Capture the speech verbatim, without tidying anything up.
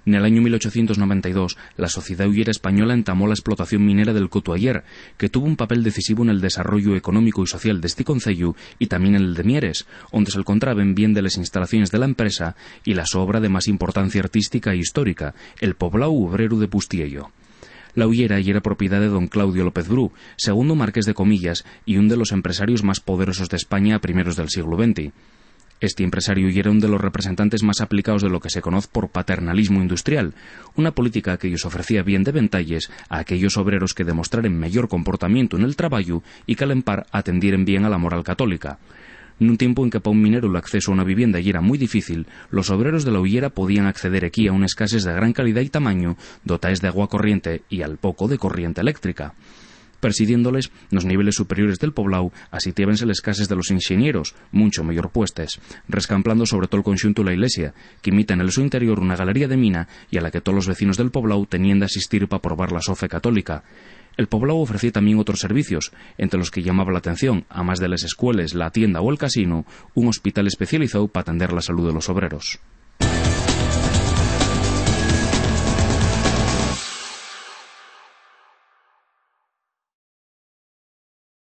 Nel añu mil ochocientos noventa y dos, la Sociedá Huyera Española entamó la explotación minera del Cotuayer, que tuvo un papel decisivu nel desarrollu económico y social d'esti conceyu y tamién nel de Mieres, onde s'alcontraben bien de les instalaciones de la empresa y la so obra de más importancia artística y histórica, el Pobláu Obreru de Pustiello. La Huyera yera propiedá de don Claudio López Bru, segundu marqués de Comillas y ún de los empresarios más poderosos d'España a primeros del sieglu venti. Esti empresariu yera ún de los representantes más aplicaos de lo que se conoz por paternalismu industrial, una política que-yos ofrecía bien de ventaelles a aquellos obreros que demostraren meyor comportamientu nel trabayu y qu'al empar atendieren bien a la moral católica. Nun tiempu en que pa un mineru l'accesu a una vivienda yera mui difícil, los obreros de la Huyera podían acceder equí a unes cases de gran calidá y tamañu, dotaes d'agua corriente y al poco de corriente eléctrica. Presidiéndoles, nos niveles superiores del pobláu asitiábense les cases de los inxenieros, muncho meyor puestes, rescamplando sobre tol conxuntu la ilesia, qu'imita nel so interior una galería de mina y a la que tolos vecinos del pobláu teníen d'asistir pa probar la so fe católica. El pobláu ofrecía tamién otros servicios, ente los que llamaba l'atención, amás de les escueles, la tienda o el casinu, un hospital especializáu p'atender la salú de los obreros.